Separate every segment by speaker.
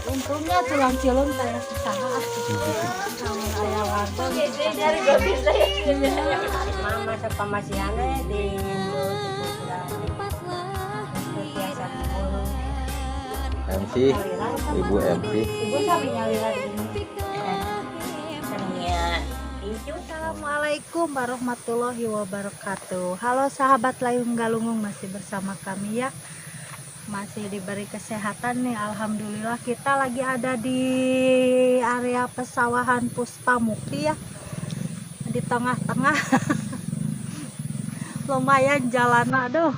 Speaker 1: Untungnya tulang cilung teh saha. Aya warga.
Speaker 2: Mama sa pamasihan di
Speaker 3: MC, Ibu MC.
Speaker 1: Ibu sami nyalira di Assalamualaikum warahmatullahi wabarakatuh. Halo sahabat Layung Galunggung, masih bersama kami ya. Masih diberi kesehatan nih, alhamdulillah. Kita lagi ada di area pesawahan Puspa Mukti ya. Di tengah-tengah. Lumayan jalan, aduh.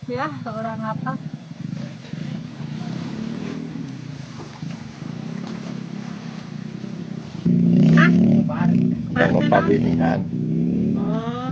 Speaker 1: Ya, orang apa?
Speaker 3: Sama pabinihan.
Speaker 1: Oh.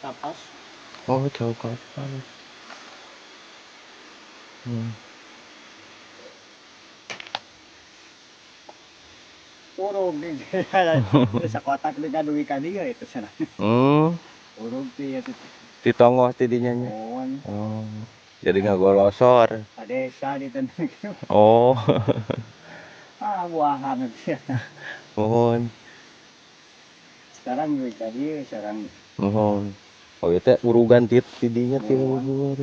Speaker 4: Kapas.
Speaker 3: Oh, jauh kapas.
Speaker 4: Urung nih. Sa kotak dengan duwi kadieu itu sana. Urung ti itu.
Speaker 3: Ditongoh ti dinya nya. Oh. Jadi ngagolosor.
Speaker 4: Desa di tanah.
Speaker 3: Oh.
Speaker 4: Ah, buahan.
Speaker 3: Mohon.
Speaker 4: Sekarang duwi kadieu sekarang.
Speaker 3: Mohon. Oh, itu urugan ti dinya ti luhur.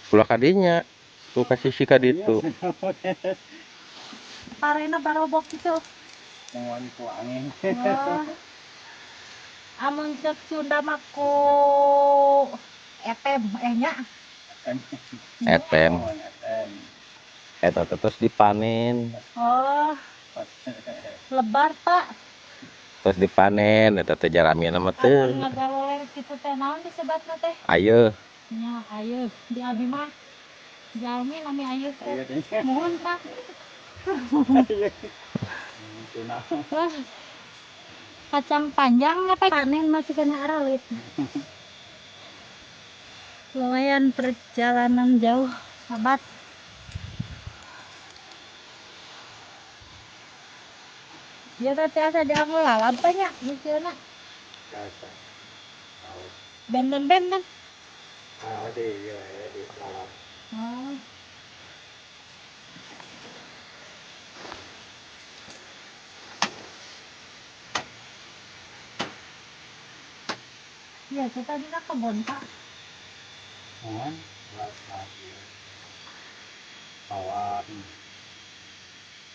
Speaker 3: Ulah kadinya tuh kasih si kaditu.
Speaker 1: Parena barobok gitu.
Speaker 4: Mohon ku angin.
Speaker 1: Amun cek Sunda mah ku etem nya.
Speaker 3: Etem. Eta terus dipanen.
Speaker 1: Oh. Lebar, Pak.
Speaker 3: Terus dipanen eta teh jaramina mah teh.
Speaker 1: Amun ngagaloler kitu teh naon disebatna teh?
Speaker 3: Ayeuna.
Speaker 1: Nya ayeuna di abi mah jalmi nami ayeuna teh. Mohon, Pak. Wah, kacang panjang apa panen masih kena aralit. Lumayan perjalanan jauh, sahabat. Ya tadi asa dianggo lalap banyak misalnya. Benten-benten. Oh. Ya, kita di kebun, Pak.
Speaker 4: Mohon, bawang,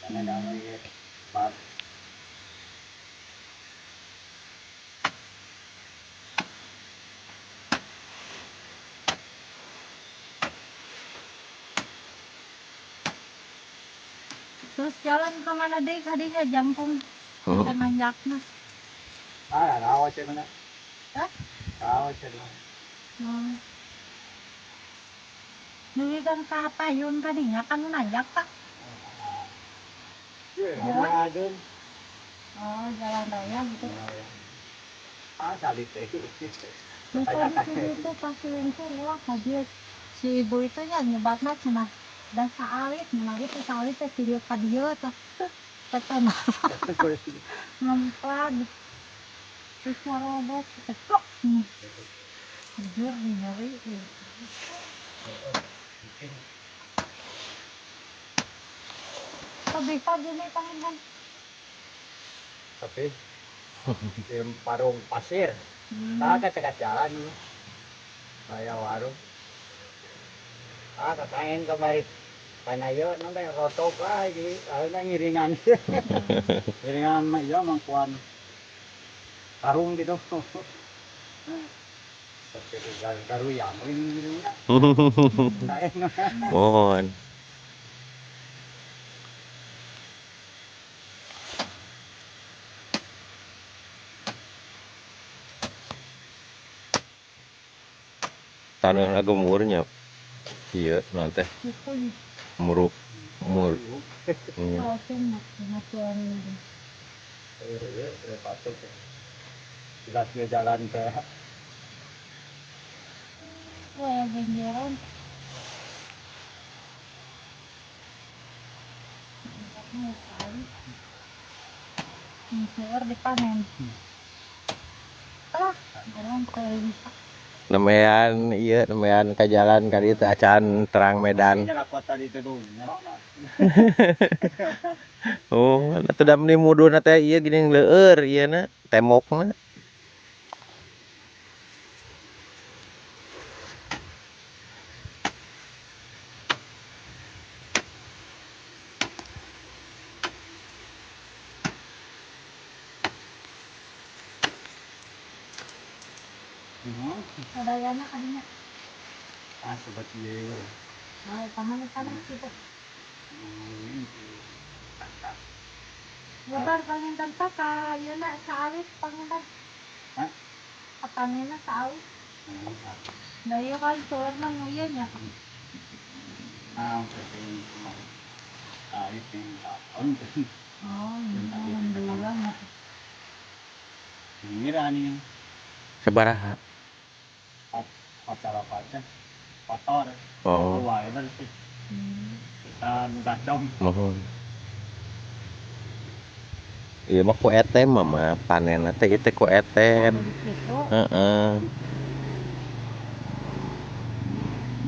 Speaker 4: dan Pak.
Speaker 1: Terus jalan ke mana deh, kadinya jangkung, nanjakna.
Speaker 4: Ah, rawa cek mana?
Speaker 1: Hah?
Speaker 4: Rawa cek.
Speaker 1: Duwi kan ka payun kadinya kan nanjak, Pak.
Speaker 4: Ya,
Speaker 1: Oh, jalan raya gitu.
Speaker 4: Ah, salit teh.
Speaker 1: Misalnya itu pasti lingkung ulah kaget. Si ibu itu nya nyebatna cenah dan saalit cenah gitu saalit teh ti dieu ka dieu tah. Teh ngemplak. Terus nyerobot ceklok. Jujur nyeri. Kok bisa gini pangeran?
Speaker 4: Tapi di parung pasir. Nah, ke jalan kayak warung. Ah, kakain kemarin panayo nang rotok lagi, kalau ngiringan. Ngiringan mah iya mangkuan karung gitu. Tapi karuyang ini gitu.
Speaker 3: Mohon. Tanah gemurnya. Iya, nanti muruk mur.
Speaker 4: Jelas dia jalan teh.
Speaker 1: Wah, genjeran. Seueur dipanen. Ah, jalan teh bisa.
Speaker 3: Nemean iya, nemean ke jalan kali itu acan terang Medan. Oh, atuh da meni muduna teh ieu geuning leueur ieu na tembokna.
Speaker 1: Sadayana kadinya.
Speaker 4: Ah, sobat ieu.
Speaker 1: Nah, tangan sana gitu. Lebar panginten Pak ka ayeuna saalit panginten.
Speaker 4: Hah?
Speaker 1: Kapanena saalit. Da ieu kan seueur mah nu ieu nya.
Speaker 4: Ah, penting. Ah, itu.
Speaker 1: Oh, alhamdulillah nya.
Speaker 4: Ngira nih.
Speaker 3: Sabaraha?
Speaker 4: Acara pacar kotor.
Speaker 3: Oh.
Speaker 4: Wah, itu sih. Kita gacong.
Speaker 3: Mohon. Iya mah ku etem mah panen teh ieu teh ku etem.
Speaker 1: Gitu.
Speaker 3: Heeh.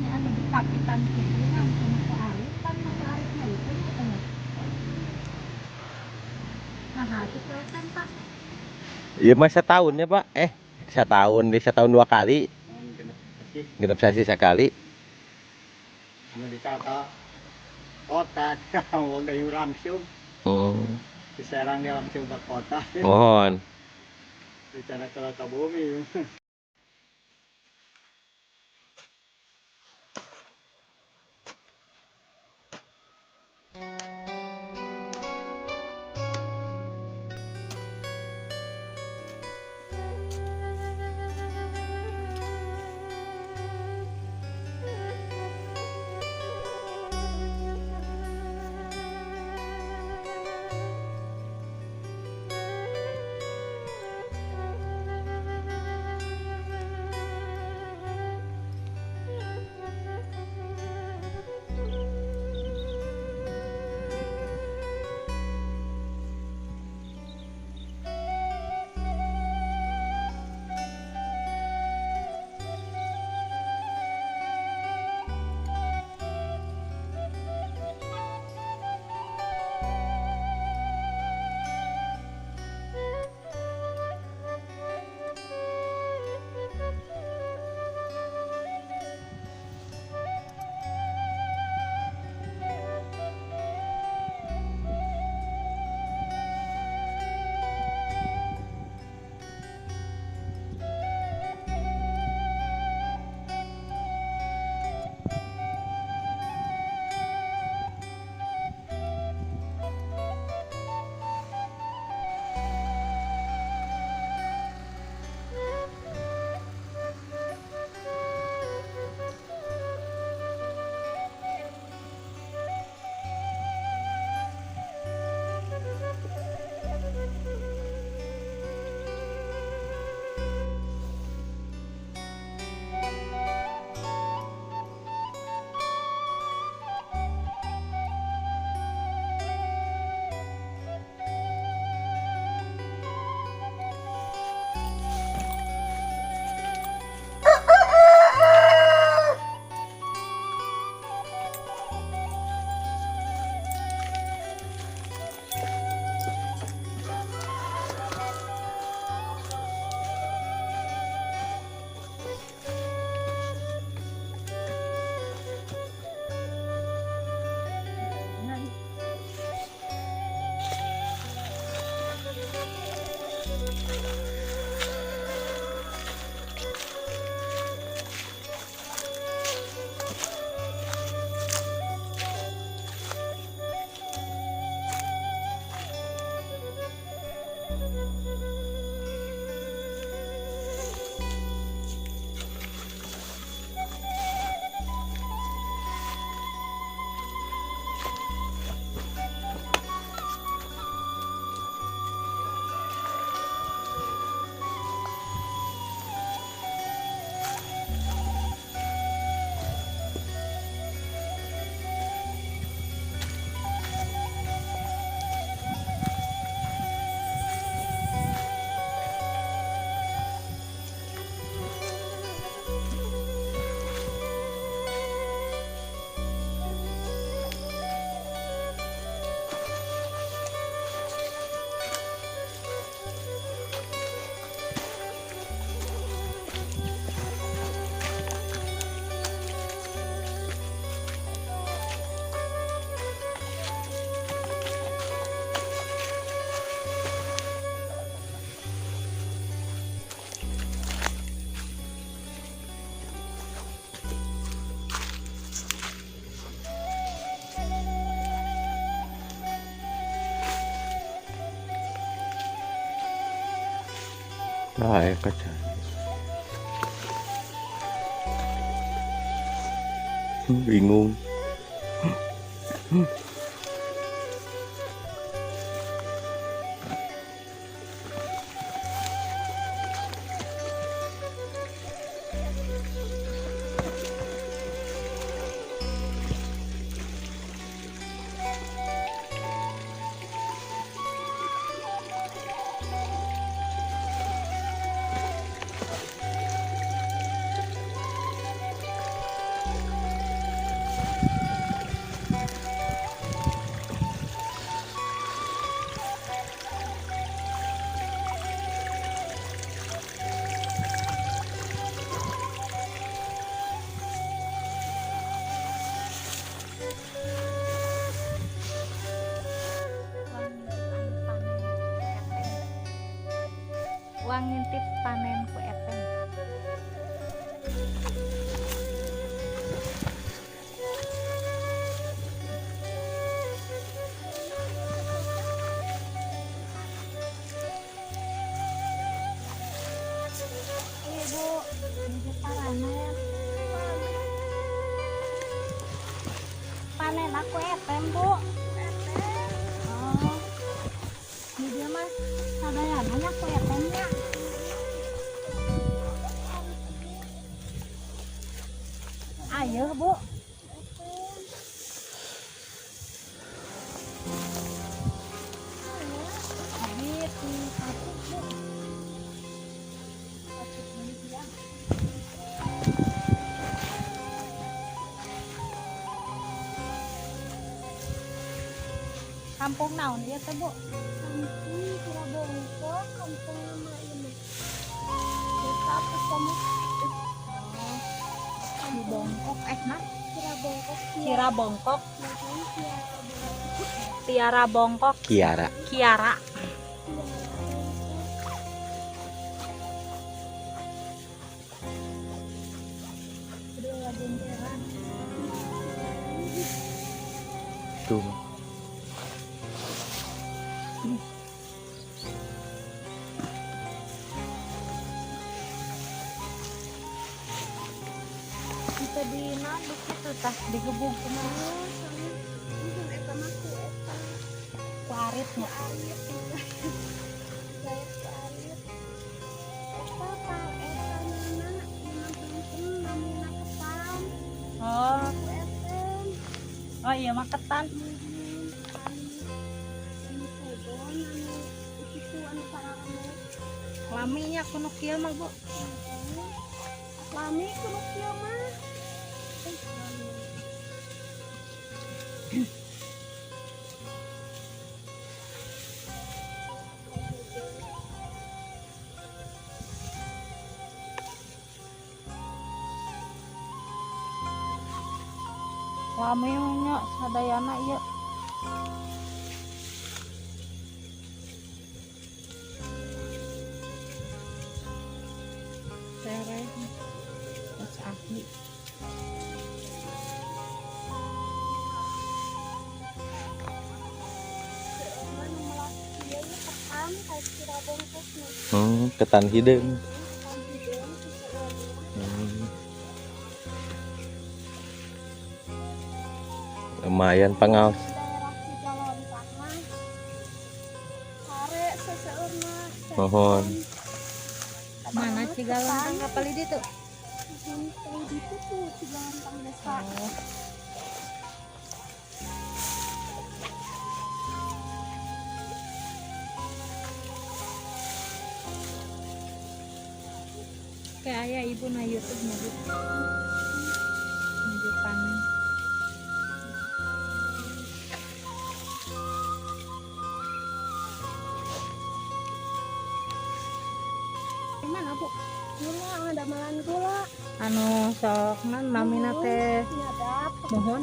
Speaker 1: Ini anu dipakitan kitu nya ku arit kan mah aritna itu nya. Nah, itu ku etem, Pak.
Speaker 3: Iya mah setahun ya, Pak. Setahun di setahun 2 kali. Genep sasi sekali.
Speaker 4: Anu ditata kota, wong dari langsung. Diserang dia langsung ke kota.
Speaker 3: Mohon.
Speaker 4: Bicara ke bumi.
Speaker 3: Tah, aya kaca. Bingung.
Speaker 1: Uang ngintip panen ku Eteng. Ibu, ibu panen. Panen aku Eteng, Bu. Oh. Ini dia mas, sadayana ku Etengnya. Ayo, Bu. Abi di Tasik, Bu. Tasik Malaysia. Kampung naon ieu teh, Bu?
Speaker 5: Kampung Cirabongko, kampung nama ini. Desa Puspamukti.
Speaker 1: Oh, di Bongkok nah
Speaker 5: Cirabongkok,
Speaker 1: Cirabongkok,
Speaker 5: Makan Tiara
Speaker 1: Tiara
Speaker 5: Bongkok.
Speaker 1: Bongkok,
Speaker 3: Kiara.
Speaker 1: Kiara.
Speaker 5: Udah lagi
Speaker 3: Tuh.
Speaker 1: Kita di nanduk itu tah digebug kumaha
Speaker 5: Oh, sama. Mungkin eta mah ku eta.
Speaker 1: ku aritnya.
Speaker 5: Arit. Saya ku arit. Eta pal eta nana, nana namina ketan.
Speaker 1: Oh,
Speaker 5: Ku eten.
Speaker 1: oh iya mah ketan. Laminya kuno kieu mah, Bu.
Speaker 5: Lami kudu kieu mah. Eh, lami.
Speaker 1: Lami nya sadayana ieu. Tereh. Terus aki.
Speaker 5: Seueurna nu melak kieu nya ketan. Kira bongkos nih.
Speaker 3: Ketan hideung.
Speaker 5: Ketan hideung seseueurna.
Speaker 3: Lumayan pangaos.
Speaker 5: Daerah Cigalontang mah sare seseueurna.
Speaker 3: Mohon.
Speaker 1: Mana Cigalontang kapal di tuh?
Speaker 5: Sampai di situ Cigalontang desa.
Speaker 1: Oh. Kayak ayah ibu na YouTube nya Bu. Nuju panen.
Speaker 5: Gimana, Bu? Gula, ada malan gula.
Speaker 1: Anu sok nan mamina teh
Speaker 5: Nyadap.
Speaker 1: Mohon.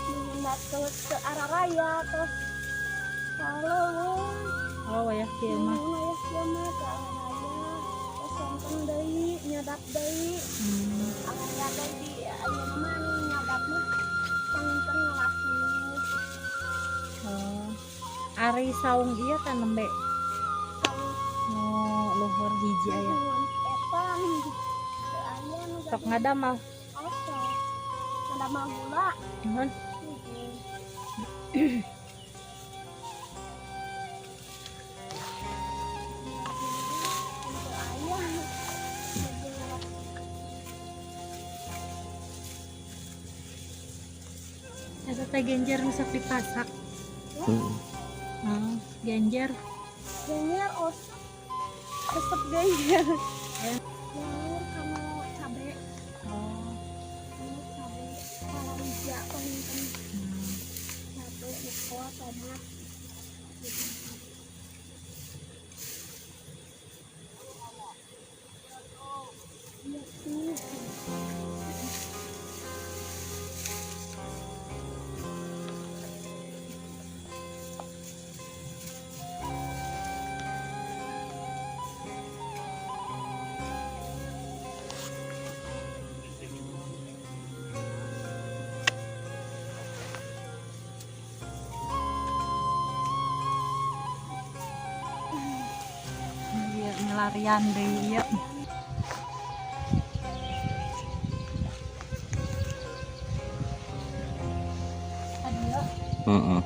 Speaker 5: Menghindar ke arah raya terus kalau
Speaker 1: Oh wayah kieu mah.
Speaker 5: Mun aya kieu mah ke arah raya terus sonten deui nyadap deui. Arah deui di ayeuna mah anu nyadap mah panginten ngalasuh.
Speaker 1: Oh. Ari saung ieu kan nembe
Speaker 5: Saung
Speaker 1: nu luhur hiji aya.
Speaker 5: nuhun eta teu aya nu
Speaker 1: Sok ngadamal.
Speaker 5: Oh, sok. Ngadamal gula.
Speaker 1: Nuhun.
Speaker 5: Teu aya.
Speaker 1: Eta teh genjer nu sok dipasak. Oh, genjer.
Speaker 5: Genjer osok. Resep genjer. Genjer sama cabe.
Speaker 1: Oh.
Speaker 5: Ini cabe palawija panginten cabe niko tomat. Iya sih.
Speaker 1: Iya, ngelarian deui ieu. Aduh.
Speaker 3: Heeh.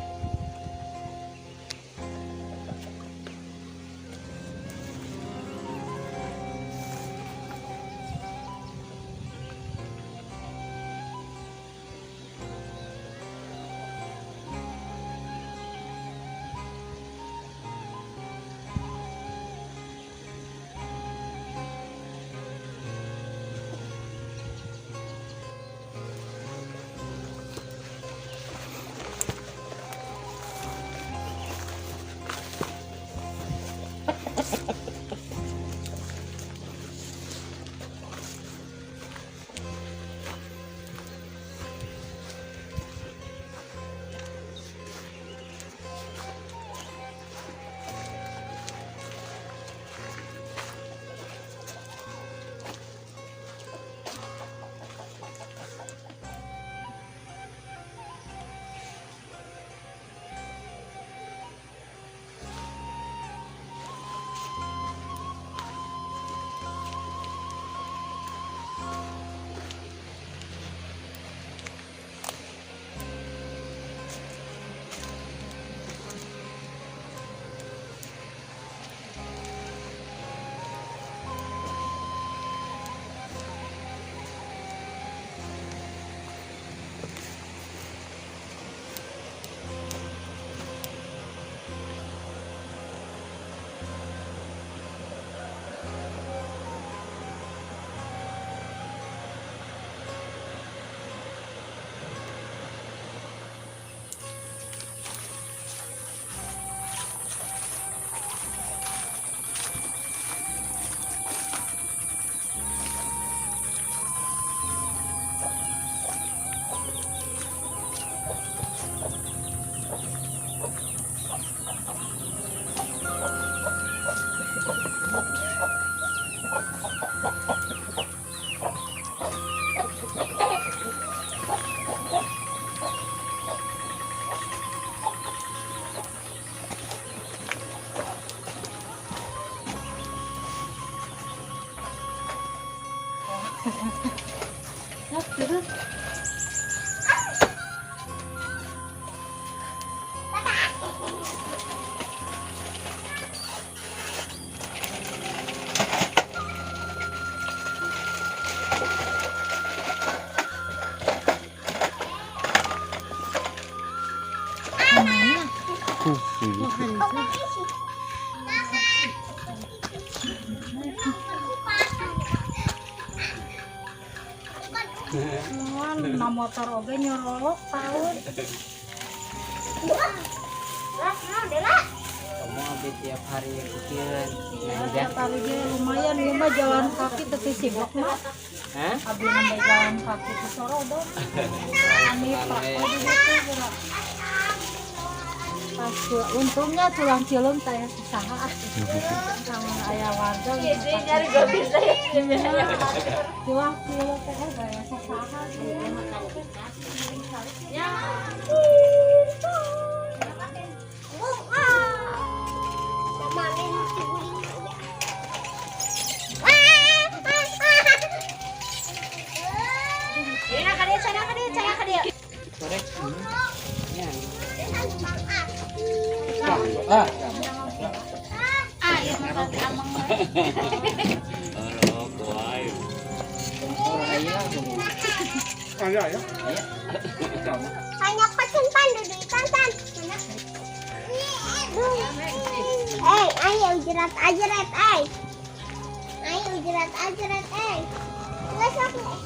Speaker 1: Ya, terus. Mana? Oh, hantu. Wah, na motor oge nyorolok paun.
Speaker 5: Lah, nah, Dela.
Speaker 2: Kamu abis tiap hari ikutin.
Speaker 1: Ya, tiap hari ge lumayan ieu mah jalan kaki teu sibuk mah.
Speaker 2: Hah?
Speaker 1: Abdi mah jalan kaki ke Sorodong. Ani Pak di ditu geura. Pas untungnya tulang cilung teh saha ah. Sama aya warga gitu.
Speaker 2: Nyari gak bisa ya.
Speaker 1: Tulang cilung teh gaya saha sih.
Speaker 5: Ya.
Speaker 2: Korek. Ya.
Speaker 4: Ah,
Speaker 5: Banyak pesen pan dudukan pan. Eh, ayo ujerat ajerat ay. Ayo ujerat ajerat ay. Nggak sok nek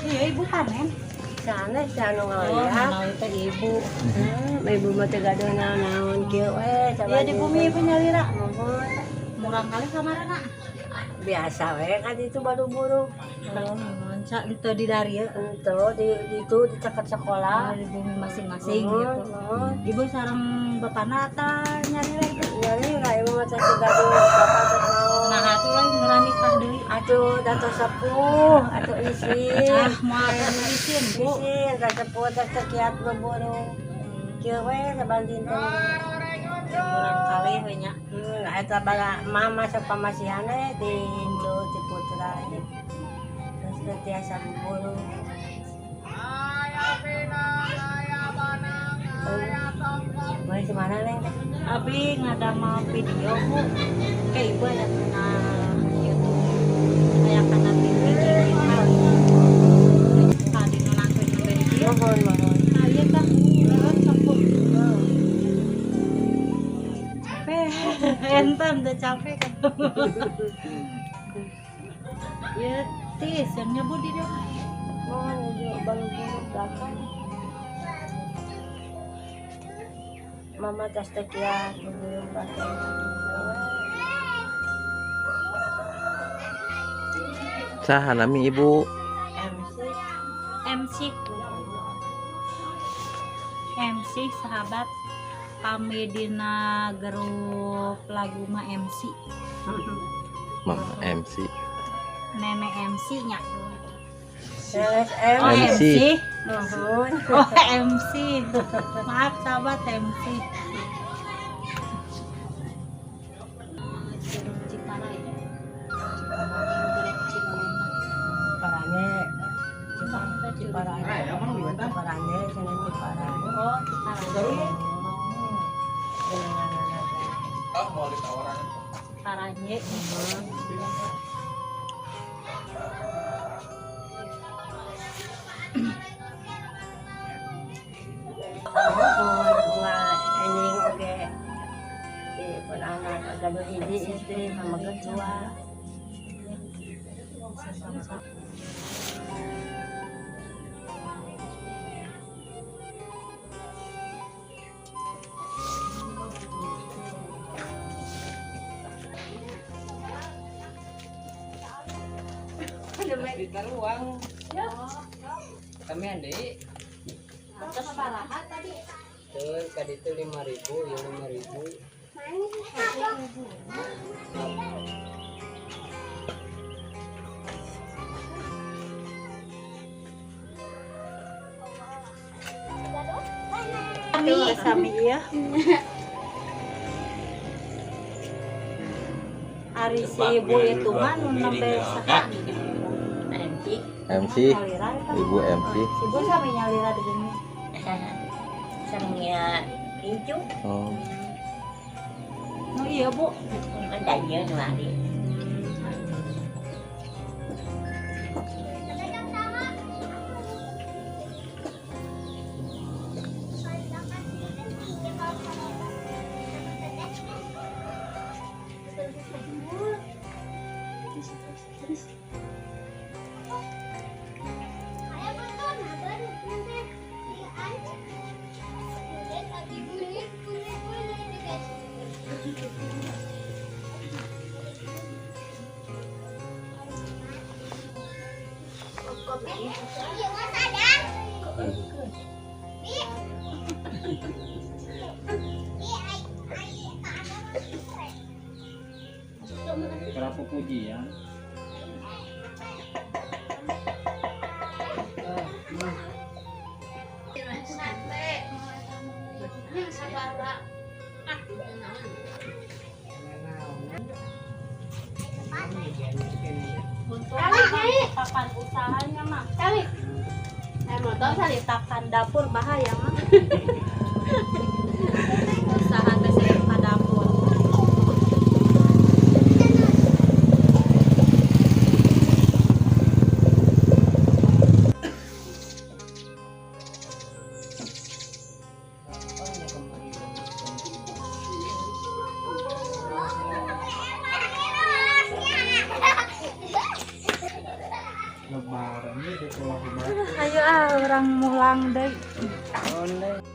Speaker 1: Iya ibu panen.
Speaker 2: Sanes anu
Speaker 1: Oh,
Speaker 2: ngalihat.
Speaker 1: mana teh ibu.
Speaker 2: Ibu mah teu gaduh naon-naon kieu we.
Speaker 1: Iya di bumi ibu nyalira.
Speaker 2: Mohon.
Speaker 1: Murang kali kamarana.
Speaker 2: Biasa we kan itu baru buru.
Speaker 1: Oh, ngonca itu di dari ya.
Speaker 2: Ento di itu di dekat sekolah.
Speaker 1: Di bumi masing-masing
Speaker 2: Mohon,
Speaker 1: gitu.
Speaker 2: mohon.
Speaker 1: Ibu sareng bapana atau nyalira ibu?
Speaker 2: Nyalira ibu mah teu gaduh bapak teh naon.
Speaker 1: Nah, atuh lah ngeurang nikah deui.
Speaker 2: Atuh dato sepuh, atuh isin.
Speaker 1: Ah, moal aya isin, Bu.
Speaker 2: Isin, teh sepuh teh sekiat beburu. Kieu we saban dinten.
Speaker 1: Murang kali we nya.
Speaker 2: Eta bala mama sok pamasihan we di incu di putra. Terus teh tiasa beburu. Boleh di mana neng teh?
Speaker 1: Abi ngadamel video Bu. Ke ibu aya kana YouTube. Aya kana TV digital. Tadi nu nangkeun nembe di dieu.
Speaker 2: Mohon mohon.
Speaker 1: Nah, ieu tah heeh sepuh. Capek. Enten udah capek kan. Ya, tis yang nyebut di dia.
Speaker 2: Mohon ibu baru belakang. Mama tas teh kiat beburu belakang.
Speaker 3: Saha nami ibu?
Speaker 2: MC.
Speaker 1: MC MC sahabat kami dina grup lagu mah MC
Speaker 3: Mama MC.
Speaker 1: nenek MC nya.
Speaker 2: LSM.
Speaker 1: Oh,
Speaker 3: MC.
Speaker 1: MC.
Speaker 2: Mohon.
Speaker 1: Oh, MC. Maaf sahabat MC. Curug Ciparai. Curug Cikunang.
Speaker 2: Ciparane.
Speaker 1: Ciparane.
Speaker 2: Ciparane, sana Ciparane.
Speaker 1: Oh, Ciparane. Ciparane.
Speaker 2: Mohon bunga anjing oge. Di pun anak gaduh hiji istri sama kedua.
Speaker 6: Ditaruang. Kami andi.
Speaker 1: Terus sabaraha tadi?
Speaker 6: Tuh, kadi itu 5.000, ya 5.000.
Speaker 5: Sami.
Speaker 1: Sami iya. Ari si ibu itu mah nu nembe saha?
Speaker 2: MC.
Speaker 3: MC,
Speaker 1: Nyalira eta.
Speaker 3: Ibu MC.
Speaker 1: Si ibu sami nyalira di bumi.
Speaker 2: Samnya incu.
Speaker 3: Oh.
Speaker 1: Nu iya Bu.
Speaker 2: Ada ieu nu ari.
Speaker 4: Berapa pujian?
Speaker 1: Papan usahanya mah. Cari. Motor dapur bahaya mah. Usaha teh ka dapur.
Speaker 4: Lebaran ini sekolah
Speaker 1: Ayo ah orang mulang deui.
Speaker 4: kemarin.